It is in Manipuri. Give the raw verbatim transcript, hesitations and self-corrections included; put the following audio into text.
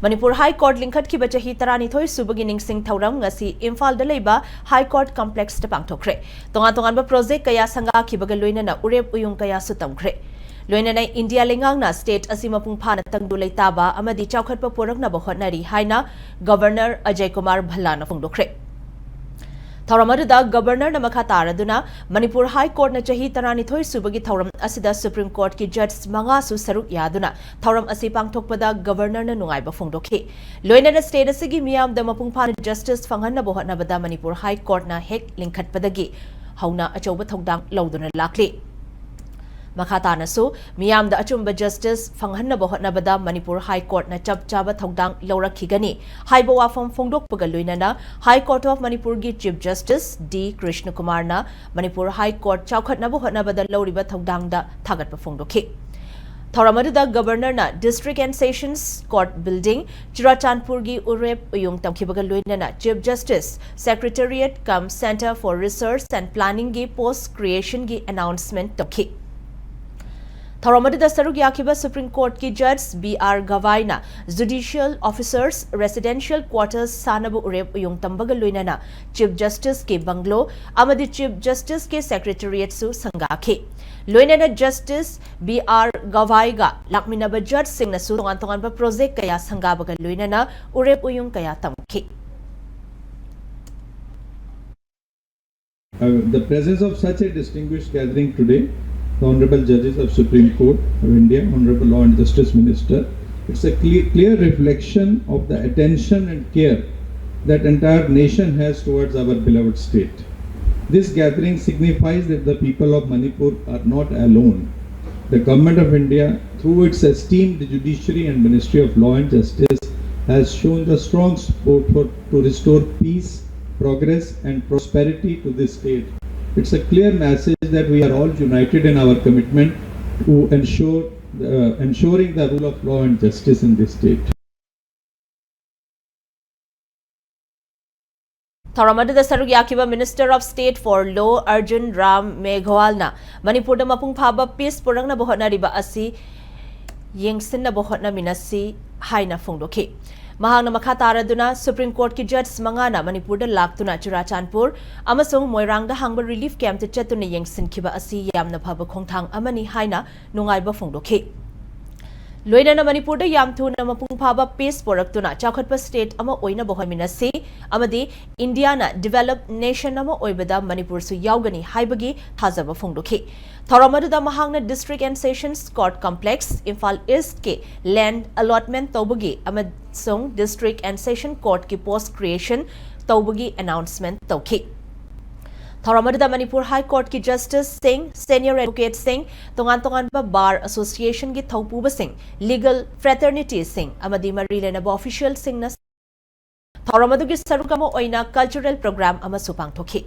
ꯃꯅꯤꯄꯨꯔ ꯍꯥꯏ ꯀꯣꯔꯠ ꯂꯤꯡꯈꯠꯈꯤꯕ ꯆꯍꯤ ꯇꯔꯥꯅꯤꯊꯣꯏ ꯁꯨꯕꯒꯤ ꯅꯤꯡꯁꯤꯡ ꯊꯧꯔꯝ ꯉꯁꯤ ꯏꯝꯐꯥꯜꯗ ꯂꯩꯕ ꯍꯥꯏ ꯀꯣꯔꯠ ꯀꯝꯄ꯭ꯂꯦꯛꯁꯇ ꯄꯥꯡꯊꯣꯛꯈ꯭ꯔꯦ꯫ ꯇꯣꯉꯥꯟ ꯇꯣꯉꯥꯟꯕ ꯄ꯭ꯔꯣꯖꯦꯛ ꯀꯌꯥ ꯁꯪꯒꯥꯈꯤꯕꯒ ꯂꯣꯏꯅꯅ ꯎꯔꯦꯞ ꯎꯌꯨꯡ ꯀꯌꯥꯁꯨ ꯇꯝꯈ꯭ꯔꯦ꯫ ꯂꯣꯏꯅꯅ ꯏꯟꯗꯤꯌꯥ ꯂꯩꯉꯥꯛꯅ ꯁ꯭ꯇꯦꯠ ꯑꯁꯤ ꯃꯄꯨꯡ ꯐꯥꯅ ꯇꯪꯗꯨ ꯂꯩꯇꯥꯕ ꯑꯃꯗꯤ ꯆꯥꯎꯈꯠꯄ ꯄꯨꯔꯛꯅꯕ ꯍꯣꯠꯅꯔꯤ ꯍꯥꯏꯅ ꯒꯕꯔꯅꯔ ꯑꯖꯌ ꯀꯨꯃꯥꯔ ꯚꯜꯂꯥꯅ ꯐꯣꯡꯗꯣꯛꯈ꯭ꯔꯦ꯫ ꯊꯧꯔꯝ ꯑꯗꯨꯗ ꯒꯕꯔꯅꯔꯅ ꯃꯈꯥ ꯇꯥꯔꯗꯨꯅ ꯃꯅꯤꯄꯨꯔ ꯍꯥꯏ ꯀꯣꯔꯠꯅ ꯆꯍꯤ ꯇꯔꯥꯅꯤꯊꯣꯏ ꯁꯨꯕꯒꯤ ꯊꯧꯔꯝ ꯑꯁꯤꯗ ꯁꯨꯄ꯭ꯔꯤꯝ ꯀꯣꯔꯠꯀꯤ ꯖꯖ ꯃꯉꯥꯁꯨ ꯁꯔꯨꯛ ꯌꯥꯗꯨꯅ ꯊꯧꯔꯝ ꯑꯁꯤ ꯄꯥꯡꯊꯣꯛꯄꯗ ꯒꯕꯔꯅꯔꯅ ꯅꯨꯡꯉꯥꯏꯕ ꯐꯣꯡꯗꯣꯛꯈꯤ꯫ ꯂꯣꯏꯅꯅ ꯁ꯭ꯇꯦꯠ ꯑꯁꯤꯒꯤ ꯃꯤꯌꯥꯝꯗ ꯃꯄꯨꯡ ꯐꯥꯅ ꯖꯁꯇꯤꯁ ꯐꯪꯍꯟꯅꯕ ꯍꯣꯠꯅꯕꯗ ꯃꯅꯤꯄꯨꯔ ꯍꯥꯏ ꯀꯣꯔꯠꯅ ꯍꯦꯛ ꯂꯤꯡꯈꯠꯄꯗꯒꯤ ꯍꯧꯅ ꯑꯆꯧꯕ ꯊꯧꯗꯥꯡ ꯂꯧꯗꯨꯅ ꯂꯥꯛꯂꯤ꯫ ꯃꯈꯥ ꯇꯥꯅꯁꯨ ꯃꯤꯌꯥꯝꯗ ꯑꯆꯨꯝꯕ ꯖꯁꯇꯤꯁ ꯐꯪꯍꯟꯅꯕ ꯍꯣꯠꯅꯕꯗ ꯃꯅꯤꯄꯨꯔ ꯍꯥꯏ ꯀꯣꯔꯠꯅ ꯆꯞ ꯆꯥꯕ ꯊꯧꯗꯥꯡ ꯂꯧꯔꯛꯈꯤꯒꯅꯤ ꯍꯥꯏꯕ ꯋꯥꯐꯝ ꯐꯣꯡꯗꯣꯛꯄꯒ ꯂꯣꯏꯅꯅ ꯍꯥꯏ ꯀꯣꯔꯠ ꯑꯣꯐ ꯃꯅꯤꯄꯨꯔꯒꯤ ꯆꯤꯐ ꯖꯁꯇꯤꯁ ꯗꯤ ꯀ꯭ꯔꯤꯁꯅꯀꯨꯃꯥꯔꯅ ꯃꯅꯤꯄꯨꯔ ꯍꯥꯏ ꯀꯣꯔꯠ ꯆꯥꯎꯈꯠꯅꯕ ꯍꯣꯠꯅꯕꯗ ꯂꯧꯔꯤꯕ ꯊꯧꯗꯥꯡꯗ ꯊꯥꯒꯠꯄ ꯐꯣꯡꯗꯣꯛꯈꯤ꯫ ꯊꯧꯔꯝ ꯑꯗꯨꯗ ꯒꯕꯔꯅꯔꯅ district and sessions court building, ꯆꯨꯔꯥꯆꯥꯟꯄꯨꯔꯒꯤ ꯎꯔꯦꯞ ꯎꯌꯨꯡ ꯇꯝꯈꯤꯕꯒ ꯂꯣꯏꯅꯅ chief justice secretariat cum centre for research and ꯄ꯭ꯂꯥꯅꯤꯡꯒꯤ ꯄꯣꯁ ꯀ꯭ꯔꯤꯌꯦꯁꯟꯒꯤ ꯑꯦꯅꯥꯎꯟꯁꯃꯦꯟꯠ ꯇꯧꯈꯤ꯫ ꯊꯧꯔꯝ ꯑꯗꯨꯗ ꯁꯔꯨꯛ ꯌꯥꯈꯤꯕ ꯁꯨꯄ꯭ꯔꯤꯝ ꯀꯣꯔꯠꯀꯤ ꯖꯖ ꯕꯤ ꯑꯥꯔ ꯒꯚꯥꯏꯅ ꯖꯨꯗꯤꯁꯤꯌꯦꯜ ꯑꯣꯐꯤꯁꯔꯁ ꯔꯦꯁꯤꯗꯦꯟꯁꯤꯌꯦꯜ ꯀ꯭ꯋꯥꯔꯇꯔꯁ ꯁꯥꯅꯕ ꯎꯔꯦꯞ ꯎꯌꯨꯡ ꯇꯝꯕꯒ ꯂꯣꯏꯅꯅ ꯆꯤꯐ ꯖꯁꯇꯤꯁꯀꯤ ꯕꯪꯒ꯭ꯂꯣ ꯑꯃꯗꯤ ꯆꯤꯐ ꯖꯁꯇꯤꯁꯀꯤ ꯁꯦꯀ꯭ꯔꯦꯇꯦꯔꯤꯌꯦꯠꯁꯨ ꯁꯪꯒꯥꯈꯤ꯫ ꯂꯣꯏꯅꯅ ꯖꯁꯇꯤꯁ ꯕꯤ ꯑꯥꯔ ꯒꯚꯥꯏꯒ ꯂꯥꯛꯃꯤꯟꯅꯕ ꯖꯖꯁꯤꯡꯅꯁꯨ ꯇꯣꯉꯥꯟ ꯇꯣꯉꯥꯟꯕ ꯄ꯭ꯔꯣꯖꯦꯛ ꯀꯌꯥ ꯁꯪꯒꯥꯕꯒ ꯂꯣꯏꯅꯅ ꯎꯔꯦꯞ ꯎꯌꯨꯡ ꯀꯌꯥ ꯇꯝꯈꯤ꯫ Uh, the presence of such a distinguished gathering today, the Honorable Judges of Supreme Court of India, Honorable Law and Justice Minister, it's a clear, clear reflection of the attention and care that entire nation has towards our beloved state. This gathering signifies that the people of Manipur are not alone. The Government of India, through its esteemed judiciary and Ministry of Law and Justice, has shown the strong support for to restore peace, progress and prosperity to this state. It's a clear message that we are all united in our commitment to ensure uh, ensuring the rule of law and justice in this state. ꯊꯧꯔꯝ ꯑꯗꯨꯗ ꯁꯔꯨꯛ ꯌꯥꯈꯤꯕ Minister of State for Law Arjun Ram ꯃꯦꯘꯋꯥꯜꯅ ꯃꯅꯤꯄꯨꯔꯗ ꯃꯄꯨꯡ ꯐꯥꯕ ꯄꯤꯁ ꯄꯨꯔꯛꯅꯕ ꯍꯣꯠꯅꯔꯤꯕ ꯑꯁꯤ ꯌꯦꯡꯁꯤꯟꯅꯕ ꯍꯣꯠꯅꯃꯤꯟꯅꯁꯤ, ꯍꯥꯏꯅ ꯐꯣꯡꯗꯣꯛꯈꯤ꯫ ꯃꯍꯥꯛꯅ ꯃꯈꯥ ꯇꯥꯔꯗꯨꯅ ꯁꯨꯄ꯭ꯔꯤꯝ ꯀꯣꯔꯠꯀꯤ ꯖꯖ ꯃꯉꯥꯅ ꯃꯅꯤꯄꯨꯔꯗ ꯂꯥꯛꯇꯨꯅ ꯆꯨꯔꯥꯆꯥꯟꯄꯨꯔ ꯑꯃꯁꯨꯡ ꯃꯣꯏꯔꯥꯡꯗ ꯍꯥꯡꯕ ꯔꯤꯂꯤꯐ ꯀꯦꯝꯞꯇ ꯆꯠꯇꯨꯅ ꯌꯦꯡꯁꯤꯟꯈꯤꯕ ꯑꯁꯤ ꯌꯥꯝꯅ ꯐꯕ ꯈꯣꯡꯊꯥꯡ ꯑꯃꯅꯤ ꯍꯥꯏꯅ ꯅꯨꯡꯉꯥꯏꯕ ꯐꯣꯡꯗꯣꯛꯈꯤ꯫ ꯂꯣꯏꯅꯅ ꯃꯅꯤꯄꯨꯔꯗ ꯌꯥꯝ ꯊꯨꯅ ꯃꯄꯨꯡ ꯐꯥꯕ ꯄꯤꯁ ꯄꯨꯔꯛꯇꯨꯅ ꯆꯥꯎꯈꯠꯄ ꯁ꯭ꯇꯦꯠ ꯑꯃ ꯑꯣꯏꯅꯕ ꯍꯣꯠꯃꯤꯟꯅꯁꯤ ꯑꯃꯗꯤ ꯏꯟꯗꯤꯌꯥꯅ ꯗꯤꯚꯦꯂꯞ ꯅꯦꯁꯟ ꯑꯃ ꯑꯣꯏꯕꯗ ꯃꯅꯤꯄꯨꯔꯁꯨ ꯌꯥꯎꯒꯅꯤ ꯍꯥꯏꯕꯒꯤ ꯊꯥꯖꯕ ꯐꯣꯡꯗꯣꯛꯈꯤ꯫ ꯊꯧꯔꯝ ꯑꯗꯨꯗ ꯃꯍꯥꯛꯅ district and sessions court complex, Imphal ꯏꯁ꯭ꯠꯀꯤ ꯂꯦꯟꯗ ꯑꯦꯂꯣꯠꯃꯦꯟꯠ ꯇꯧꯕꯒꯤ ꯑꯃꯁꯨꯡ ꯗꯤꯁꯇ꯭ꯔꯤꯛ ꯑꯦꯟ ꯁꯦꯁꯟ ꯀꯣꯔꯠꯀꯤ ꯄꯣꯁ꯭ꯠ ꯀ꯭ꯔꯤꯌꯦꯁꯟ ꯇꯧꯕꯒꯤ ꯑꯦꯅꯥꯎꯟꯁꯃꯦꯟꯠ ꯇꯧꯈꯤ꯫ ꯊꯧꯔꯝ ꯑꯗꯨꯗ ꯃꯅꯤꯄꯨꯔ ꯍꯥꯏ ꯀꯣꯔꯠꯀꯤ ꯖꯁꯇꯤꯁꯁꯤꯡ, ꯁꯦꯅꯤꯌꯔ ꯑꯦꯗꯚꯣꯀꯦꯠꯁꯤꯡ, ꯇꯣꯉꯥꯟ ꯇꯣꯉꯥꯟꯕ ꯕꯥꯔ ꯑꯦꯁꯣꯁꯤꯌꯦꯁꯟꯒꯤ ꯊꯧꯄꯨꯕꯁꯤꯡ, ꯂꯤꯒꯜ ꯐ꯭ꯔꯦꯇꯔꯅꯤꯇꯤꯁꯤꯡ ꯑꯃꯗꯤ ꯃꯔꯤ ꯂꯩꯅꯕ ꯑꯣꯐꯤꯁꯤꯌꯦꯜꯁꯤꯡꯅ ꯊꯧꯔꯝ ꯑꯗꯨꯒꯤ ꯁꯔꯨꯛ ꯑꯃ ꯑꯣꯏꯅ ꯀꯜꯆꯔꯦꯜ ꯄ꯭ꯔꯣꯒ꯭ꯔꯥꯝ ꯑꯃꯁꯨ ꯄꯥꯡꯊꯣꯛꯈꯤ꯫